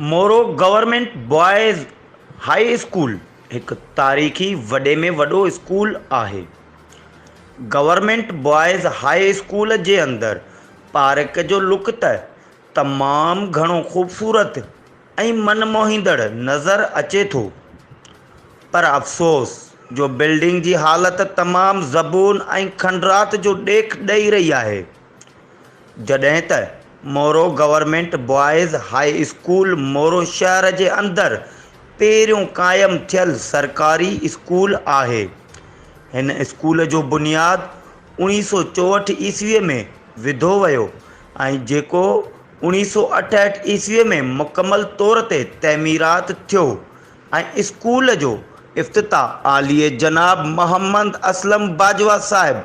Moro government boys high school هڪ تاريخي وڏي ۾ وڏو اسڪول آهي. گورنمينٽ بوائز هاء اسڪول جي اندر پارڪ جو لڪ ته تمام گهڻو خوبصورت ۽ من موهيندڙ نظر اچي ٿو پر افسوس جو بلڊنگ جي حالت تمام زبون ۽ کنڊرات جو ڏيک ڏئي رهي آهي. جڏهن ته Moro government boys high school Moro شهر جي اندر پهريون قائم ٿيل سرڪاري اسڪول آهي. هن اسڪول جو بنياد اوڻيهه سو 64 عيسويء ۾ وڌو ويو ۽ جيڪو 1968 عيسويء ۾ مڪمل طور تي تعميرات ٿيو ۽ اسڪول جو افتتاح عالي جناب محمد اسلم باجوه صاحب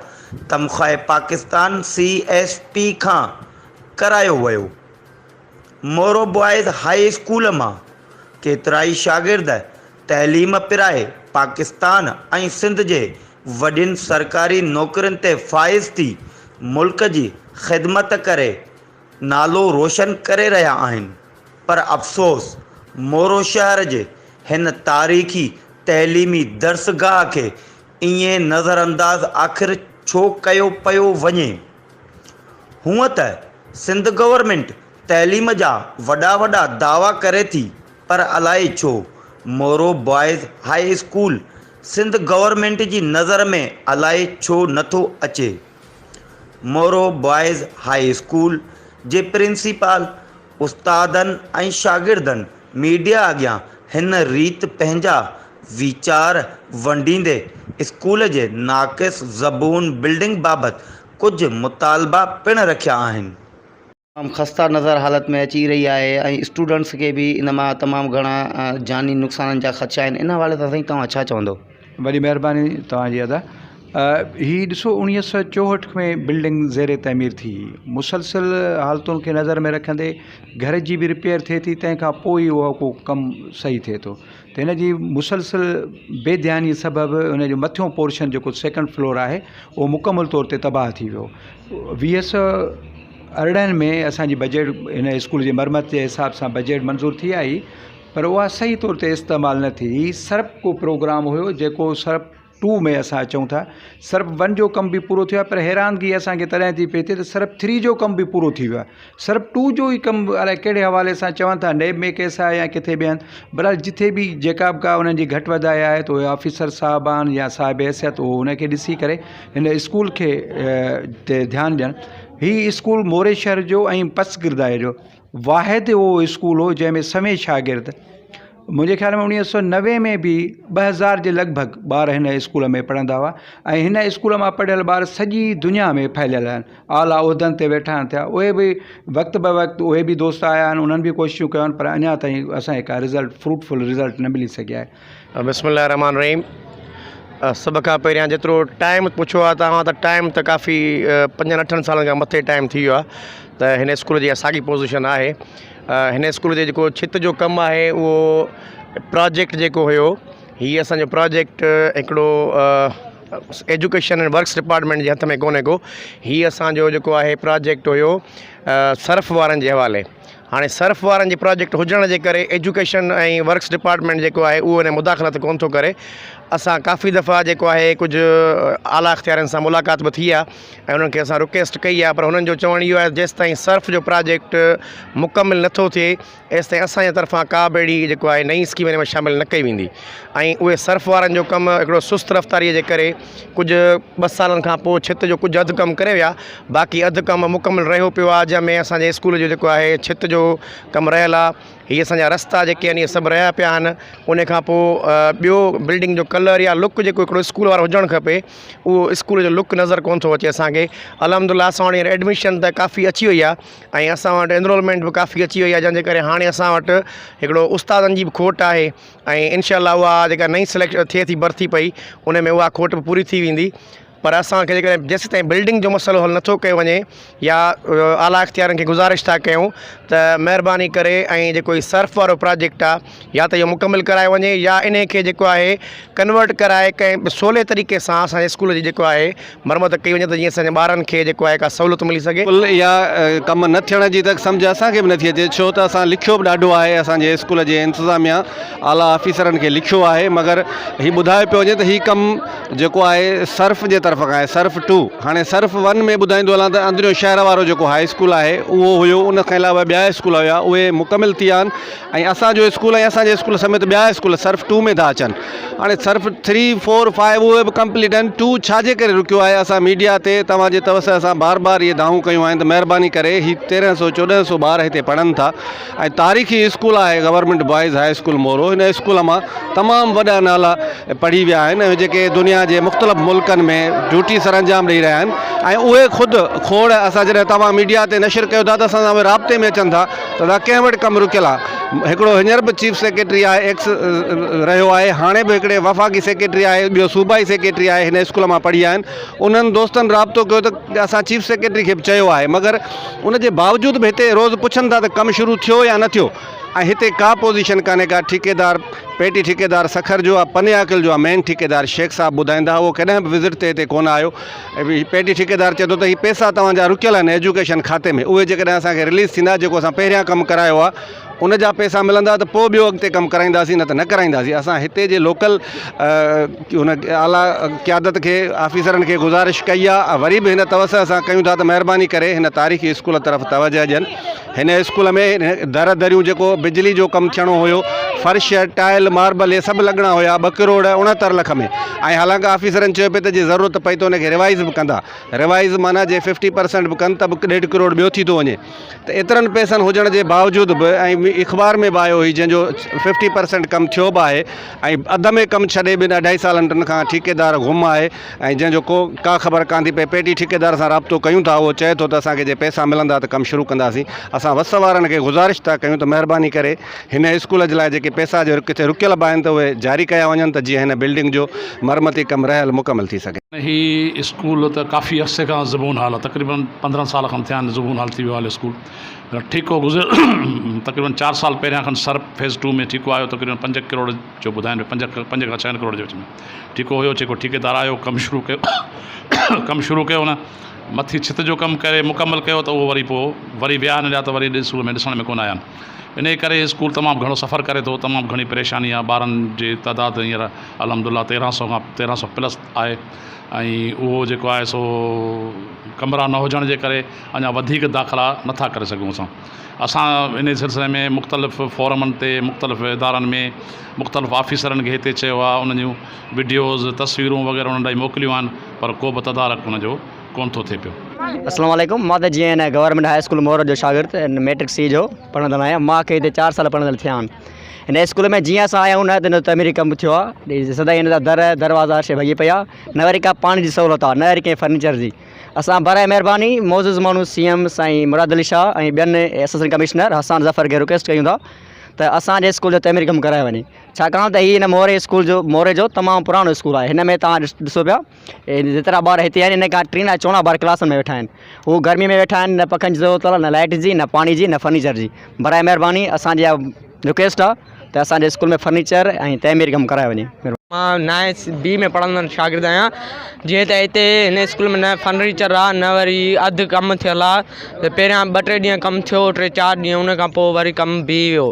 تمغه پاڪستان سي ايس پي کان ڪرايو ويو. مورو بوائز هاء اسڪول مان ڪيترائي شاگرد تعليم پرائي پاڪستان ۽ سنڌ جي وڏين سرڪاري نوڪرين تي فائز ٿي ملڪ جي خدمت ڪري نالو روشن ڪري رهيا آهن پر افسوس مورو شهر جي هن تاريخي تعليمي درسگاهه کي ائين نظرانداز آخر ڇو ڪيو پيو وڃي؟ هونء ته سنڌ گورنمينٽ تعليم جا وڏا وڏا دعويٰ ڪري ٿي پر الائي ڇو Moro boys high school Sindh government جي نظر ۾ الائي ڇو نٿو اچي؟ مورو بوائز هاء اسڪول جي پرنسپال، استادن ۽ شاگردن ميڊيا اڳيان هن ريت پنهنجا ويچار ونڊيندي اسڪول جي ناقص زبون بلڊنگ بابت ڪجهه مطالبا پڻ رکيا آهن. تمام خسته نظر حالت ۾ اچي رهي آهي ۽ اسٽوڊنٽس کي به ان مان تمام گهڻا جاني نقصانن جا خدشا آهن ان حوالي سان سائين توهان ڇا چوندو. وڏي مهرباني توهان جي ادا هي ڏسو 1964 ۾ بلڊنگ زير تعمير ٿي مسلسل حالتن کي نظر ۾ رکندي گهر جي به رپيئر ٿئي ٿي تنهن کان پوء ئي اهو ڪو ڪم صحيح ٿئي ٿو ته هن جي مسلسل بي ڌياني سبب ان جو مٿيون پورشن جيڪو سيڪنڊ فلور آهي اهو مڪمل طور تي تباهه ٿي ويو 2018 ۾ اسان جي بجيٽ هن اسڪول جي مرمت جي حساب سان بجيٽ منظور ٿي آئي پر اها صحيح طور تي استعمال نه ٿي هي سرپ ڪو پروگرام هيو جيڪو سرپ ٽو ۾ اسان اچون ٿا سرپ ون جو ڪم به پورو ٿيو آهي پر حيرانگي اسانکي تڏهن ٿي پئي ٿئي ته سرپ ٿري جو ڪم به پورو ٿي ويو آهي سرپ ٽو جو ئي ڪم الائي ڪهڙي حوالي سان چون ٿا نيب ۾ ڪيس آهي يا ڪٿي به آهن بهرحال جٿي به جيڪا به ڪا انهن جي گهٽ وڌائي آهي ته اهي آفيسر صاحبان يا صاحب حيثيت اهو ان کي ڏسي ڪري هن اسڪول کي تي ڌيان ڏين هي اسڪول موري شهر جو ۽ پسگردائي جو واحد اهو اسڪول هو جنهن ۾ سوين شاگرد منهنجي خيال ۾ 1990 ۾ به 2000 جي لڳ ڀڳ ٻار هن اسڪول ۾ پڙهندا هئا ۽ هن اسڪول مان پڙهيل ٻار سڄي دنيا ۾ ڦهليل آهن اعليٰ عهدن تي ويٺا آهن ٿيا اهي به وقت به وقت اهي به دوست آيا آهن انهن به ڪوششون ڪيون آهن پر اڃا تائين اسانکي ڪا رزلٽ فروٽفل رزلٽ نه ملي سگهي آهي. بسم الله الرحمٰن الرحيم سڀ کان پهريان جيترو ٽائيم پڇيو آهي توهان ته ٽائيم ته ڪافي پنجن اٺن سالن کان مٿي ٽائيم ٿي ويو آهي ته هن اسڪول جي ساڳي پوزيشن آهي هن اسڪول جي جيڪو ڇت جو ڪم آهي اهو پراجيڪٽ جيڪو هيو هي اسانجو پراجيڪٽ هڪڙو ايجوڪيشن اينڊ ورڪس ڊپارٽمينٽ جي هٿ ۾ ڪونهي ڪو هي اسانجو جيڪو آهي پراجيڪٽ هيو صرف وارن جي حوالي هاڻي صرف وارن جي پراجيڪٽ هجڻ جي ڪري ايجوڪيشن ۽ ورڪس ڊپارٽمينٽ جيڪو آهي اهو ان مداخلت ڪونه ٿو ڪري اسان ڪافي دفعا جيڪو آهي ڪجهه اعليٰ اختيارين سان ملاقات به ٿي آهي ۽ انهن کي اسان رڪويسٽ ڪئي آهي پر هنن جو چوڻ اهو آهي جيستائين صرف جو پراجيڪٽ مڪمل نٿو ٿئي ايستائين اسان جي طرفان ڪا به اهڙي جيڪو آهي نئين اسڪيم ان ۾ شامل نه ڪئي ويندي ۽ اهي صرف وارن جو ڪم هڪڙو سست رفتاري جي ڪري ڪجهه ٻه سالن کان پوء ڇت جو ڪجهه اڌ ڪم ڪري ويا باقي اڌ ڪم مڪمل رهيو پيو آهي جنهن ۾ اسان جي اسڪول جو جيڪو آهي ڇت جو ڪم رهيل آهي هي اسان جا رستا جيڪي آهن اهي سڀ رهيا پيا آهن ان کان پوء ٻيو بلڊنگ جو ڪلر يا لڪ جيڪو هڪڙو اسڪول وارو هجڻ کپي اهو اسڪول جو لڪ نظر ڪونه ٿو اچي اسانکي الحمد لله اسان وٽ هينئر ايڊميشن ته ڪافي اچي وئي آهي ۽ اسان وٽ انرولمينٽ به ڪافي اچي وئي آهي جنهن جي ڪري هاڻي اسان وٽ هڪڙو استادن جي به کوٽ آهي ۽ انشاء الله اها جيڪا نئين سليڪشن ٿئي ٿي ڀرتي پئي ان ۾ اها کوٽ به پوري ٿي ويندي. پر اسان کي جيڪڏهن جيسيتائين بلڊنگ جو مسئلو حل نٿو ڪيو وڃي يا اعليٰ اختيارين کي گذارش ٿا ڪيون ته مهرباني ڪري ۽ جيڪو هي سرف وارو پراجيڪٽ آ يا ته اهو مڪمل ڪرايو وڃي يا انهي کي جيڪو آهي ڪنورٽ ڪرائي ڪنهن به سولي طريقي سان اسان جي اسڪول جي جيڪو آهي مرمت ڪئي وڃي ته جيئن اسان جي ٻارن کي جيڪو آهي ڪا سهولت ملي سگهي. اسڪول يا ڪم نه ٿيڻ جي ته سمجهه اسان کي به نٿي اچي ڇو ته اسان لکيو به ڏاڍو آهي اسان جي اسڪول جي انتظاميا اعليٰ آفيسرن کي لکيو آهي مگر هي ٻڌايو پيو وڃي ته هي ڪم جيڪو آهي سرف جي طرف کان آهي سرف ٽو هاڻي سرف ون ۾ ٻڌائيندو هلان ته اندريون شهر وارو جيڪو هاء اسڪول آهي اهو هيو ان کان علاوه ٻيا اسڪول هيا اهي مڪمل ٿي ويا آهن ۽ اسانجو اسڪول ۽ اسانجي اسڪول سميت ٻيا اسڪول سرف ٽو ۾ ٿا اچن هاڻي سرف ٿري فور فائيو اهي به ڪمپليٽ آهن ٽو ڇاجي ڪري رڪيو آهي اسان ميڊيا تي توهان جي توسط سان بار بار اهي دانهون ڪيون آهن ته مهرباني ڪري هي تيرنهن سو چوڏهن سو ٻار هتي پڙهن ٿا ۽ تاريخي اسڪول آهي government boys high school Moro هن اسڪول مان تمام وڏا نالا پڙهي ويا آهن ۽ جيڪي دنيا جي مختلف ملڪن ۾ ڊيوٽي سر انجام ڏئي رهيا آهن ۽ اهي خود کوڙ اسان جڏهن توهان ميڊيا تي نشر ڪيو ٿا ته اسان سان اهي رابطي ۾ اچن ٿا ته دادا ڪنهن وٽ ڪم رڪيل آهي هڪڙو هينئر به چيف سيڪريٽري آهي ايڪس رهيو آهي هاڻي به هڪڙي وفاقي سيڪريٽري آهي ٻيو صوبائي سيڪريٽري آهي هن اسڪول مان پڙهي آيا آهن انهن دوستن رابطو ڪيو ته اسان چيف سيڪريٽري کي به چيو آهي مگر ان جي باوجود به هتي روز پڇن ٿا ته ڪم شروع ٿيو يا نه ٿيو ۽ هتي ڪا پوزيشن ڪانهي ڪا ٺيڪيدار پيٽي ٺيڪيدار سکر جو آ پني عاقل جو آ مين ٺيڪيدار شيخ صاحب ٻڌائيندا اهو ڪڏهن به وزٽ تي هتي ڪونه آيو ۽ پيٽي ٺيڪيدار چئي ٿو ته هي پئسا توهان جا رڪيل آهن ايجوڪيشن کاتي ۾ اهي جيڪڏهن اسان کي رليز ٿيندا جيڪو اسان پهريان ڪم ڪرايو آ ان جا پئسا ملندا ته پوء ٻيو اڳتي ڪم ڪرائينداسين نه ته نه ڪرائينداسين اسان هتي جي لوڪل ان اعليٰ قيادت کي آفيسرن کي گذارش ڪئي آ وري به هن توسع سان ڪيون ٿا ته مهرباني ڪري هن تاريخي اسڪول طرف توجه ڏين هن اسڪول ۾ در دريون جيڪو بجلي جو ڪم ٿيڻو هيو فرش ٽائل ماربل هي سڀ لڳڻا هيا ٻه ڪروڙ اڻهتر لک ۾ ۽ حالانڪه آفيسرن چيو پئي ته جي ضرورت پئي ته ان کي روائز به ڪندا روائز معنيٰ جي ففٽي پرسنٽ به ڪن ته به ڏيڍ ڪروڙ ٻيو ٿي ٿو وڃي ته ايترن پئسن هجڻ جي باوجود به ۽ اخبار ۾ به آيو هي جنهن جو ففٽي پرسنٽ ڪم ٿيو به آهي ۽ اڌ ۾ ڪم ڇڏي ٻن اڍائي سالن ٽن کان ٺيڪيدار گم آهي ۽ جنهن جو ڪو ڪا خبر ڪانه ٿي پئي پيٽي ٺيڪيدار سان رابطو ڪيون ٿا اهو چئي ٿو ته اسان کي جي پئسا ملندا ته ڪم شروع ڪنداسين اسان وس وارن کي گذارش ٿا ڪيون ته مهرباني ڪري هن اسڪول جي لاء جيڪي پئسا جو ڪٿي رڪيل به آهن ته اهي جاري ڪيا وڃن ته جيئن هن بلڊنگ جو مرمتي ڪم رهيل مڪمل ٿي سگهي. هي اسڪول ته ڪافي عرصي کان زبون حال آهي تقريبن پندرهن سال کن ٿيا آهن زبون حال ٿي ويو آهي اسڪول ٺيڪو گذريل تقريبن چار سال پهريان کن سر فيز ٽو ۾ ٺيڪو آيو تقريبن پنج ڪروڙ جو ٻڌائين پيا پنج کان ڇهن ڪروڙ جي وچ ۾ ٺيڪو هيو جيڪو ٺيڪيدار آيو ڪم شروع ڪيو ڪم شروع ڪيو هن مٿي ڇت جو ڪم ڪري مڪمل ڪيو ته اهو وري پوء وري ويا هن جا ته وري اسڪول ۾ ڏسڻ ۾ ڪونه آيا انهي ڪري اسڪول تمام گهڻو سفر ڪري ٿو تمام گهڻي پريشاني آهي ٻارن جي تعداد هينئر الحمد لله تيرهن سو کان تيرهن سو پلس آهي ۽ اهو جيڪو آهي سو ڪمرا نه هجڻ جي ڪري اڃا وڌيڪ داخلا نٿا ڪري سگهون اسان اسان انهي سلسلي ۾ مختلف فورمن تي مختلف ادارن ۾ مختلف آفيسرن کي هتي چيو آهي انهن جون وڊيوز تصويرون وغيره انهن ڏانهن موڪليون آهن پر ڪو به تدارڪ ان جو ڪونه ٿو ٿئي پيو. السلام عليڪم مان ته جيئن هن گورنمينٽ هاء اسڪول مورو جو شاگرد ميٽرڪ سي جو پڙهندڙ آهيان مان کي هتي چار سال پڙهندڙ ٿيا آهن هن اسڪول ۾ جيئن اسان آيا آهيون نه ته هن جو تعميري ڪم ٿيو آهي سدائين هن جا در دروازا هر شي ڀڄي پئي آهي نه وري ڪا پاڻي جي سهولت آهي نه وري ڪنهن فرنيچر جي اسان برائي مهرباني معزز ماڻهو سي ايم سائين مراد علي شاهه ۽ ٻين اسسٽنٽ ڪمشنر حسان ظفر کي رڪويسٽ ڪيون ٿا ته اسان جي اسڪول جو تعميري ڪم ڪرايو وڃي ڇاڪاڻ ته هي هن موري اسڪول جو موري جو تمام پراڻو اسڪول آهي هن ۾ توهان ڏسو پيا جيترا ٻار هتي آهن ان کان ٽيڻا چوڻا ٻار ڪلاسن ۾ ويٺا آهن هو گرمي ۾ ويٺا آهن نه پکن جي ضرورت آهي نه لائٽ جي نه پاڻي جي نه فرنيچر جي برائي مهرباني اسان جي اها رڪويسٽ آهي ته اسان جي اسڪول ۾ فرنيچر ۽ تعمير ڪم ڪرايو وڃي. مان نائين بي ۾ پڙهندڙ شاگرد آهيان جيئن ته هتي هن اسڪول ۾ نه فرنيچر آهي نه وري اڌ ڪم ٿيل آهي ته پهريان ٻه ٽي ڏينهن ڪم ٿيو ٽي چار ڏينهن ان کان پوء وري ڪم بيهي ويو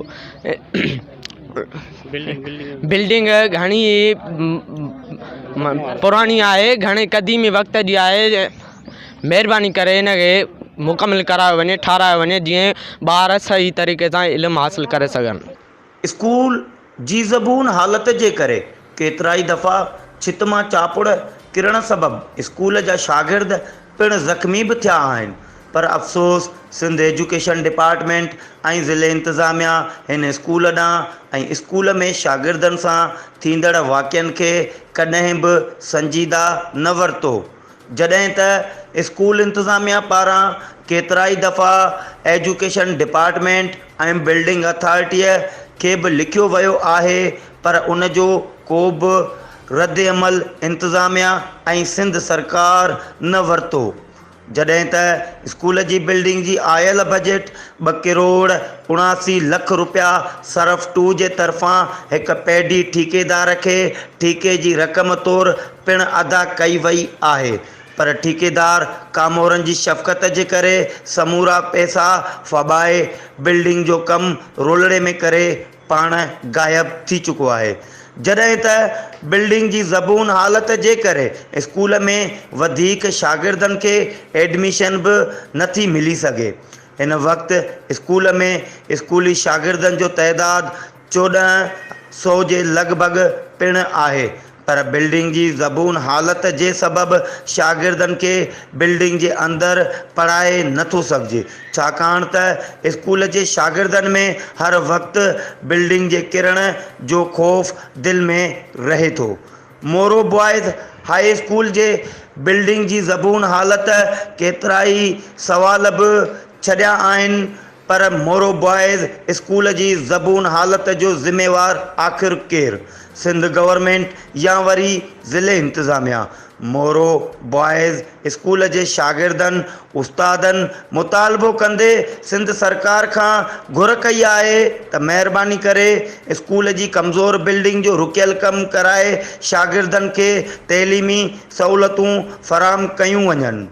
بلڊنگ گهڻي پراڻي آهي گهڻي قديمي وقت جي آهي مهرباني ڪري ان کي مڪمل ڪرايو وڃي ٺارايو وڃي جيئن ٻار صحيح طريقي سان علم حاصل ڪري سگهن. اسڪول جي زبون حالت جي ڪري ڪيترائي دفعا ڇت مان چاپڙ ڪرڻ سبب اسڪول جا شاگرد پڻ زخمي به ٿيا آهن پر افسوس سنڌ ايجوڪيشن ڊپارٽمينٽ ۽ ضلعي انتظاميا هن اسڪول ڏانهن ۽ اسڪول ۾ شاگردن سان ٿيندڙ واقعن کي ڪڏهن به سنجيده نه ورتو جڏهن ته اسڪول انتظاميا پاران ڪيترائي دفعا ايجوڪيشن ڊپارٽمينٽ ۽ بلڊنگ اٿارٽيء کي به لکيو ويو آهي پر ان جو ڪو به ردعمل انتظاميا ۽ سنڌ سرڪار نه ورتو. جڏهن ته اسڪول جي بلڊنگ جي آيل بجيٽ ٻه ڪروڙ 79 لک رپيا سرف ٽو جي طرفان هڪ پيڊي ٺيڪيدار کي ٺيڪي جي رقم طور پڻ ادا ڪئي وئي آهي پر ٺيڪيدار ڪامورن جي شفقت جي ڪري سمورا پئسا ڦٻائي بلڊنگ جو ڪم رولڙي ۾ ڪري پاڻ غائب ٿي چڪو آهي جڏهن ته بلڊنگ جي زبون حالت جي ڪري اسڪول ۾ وڌيڪ شاگردن کي ايڊميشن به نه ٿي ملي سگهي هن وقت اسڪول ۾ اسڪولي شاگردن جو تعداد 1400 جي لڳ ڀڳ پڻ آهي پر بلڊنگ جي زبون حالت جي سبب شاگردن کي بلڊنگ جي اندر پڙهائي نه ٿو سگهجي ڇاڪاڻ ته اسڪول جي شاگردن ۾ هر وقت بلڊنگ جي ڪرڻ جو خوف دل ۾ رهي ٿو. مورو بوائز هاء اسڪول جي بلڊنگ جي زبون حالت ڪيترائي سوال به ڇڏيا آهن پر مورو بوائز اسڪول جي زبون حالت جو ذميوار آخر ڪير؟ سنڌ گورنمينٽ يا وري ضلعي انتظاميا؟ مورو بوائز اسڪول جي شاگردن، استادن مطالبو ڪندي سنڌ سرڪار کان گهر ڪئي آهي ته مهرباني ڪري اسڪول جي ڪمزور بلڊنگ جو رڪيل ڪم ڪرائي شاگردن کي تعليمي سهولتون فراهم ڪيون وڃن.